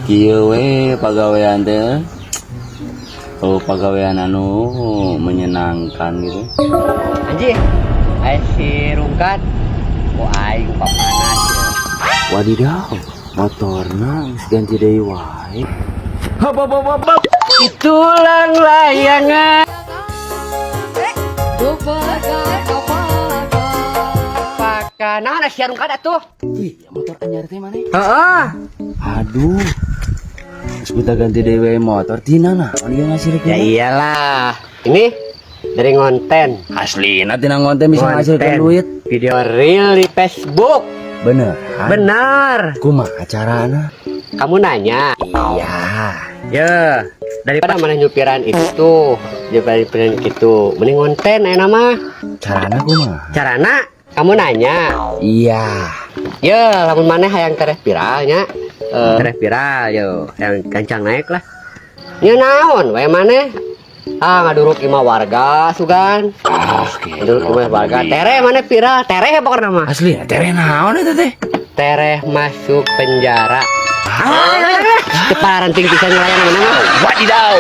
Kieu we pagawean teh. Oh, pagawean anu menyenangkan gitu. Anjing, aya si rungkat. Oh, aing papanas ya. Wadidaw, motorna geus ganti deui wae. Hop hop hop hop, hop. Tulang layangan. Apakah nah si rungkat atuh? Ih, motor anyar teh maneh? Heeh. Aduh. Geus minta ganti deui we motor, tina naon ieu ngasilkeun? Ya iyalah. Ini dari ngonten. Aslina tina ngonten bisa ngasilkeun duit? Video reel di Facebook. Bener. Benar. Kumaha carana? Kamu nanya. Iya. Ya, daripada mana nyupiran itu, daripada nyupiran gitu, mending ngonten aya nama. Carana kumaha? Carana kamu nanya. Iya. Ya, lamun maneh hayang tereh viralnya. Eh, tereh viral yo, yang gancang naik lah. Ya naon, wae maneh? Ah, ngaduruk imah warga sugan. Ah, Ngaduruk imah warga. Tereh maneh viral, tereh pokokna mah. Asli, tereh naon eta teh? Tereh masuk penjara. Ah, teu paranting pisan ngelayan mana mah. Wadidaw.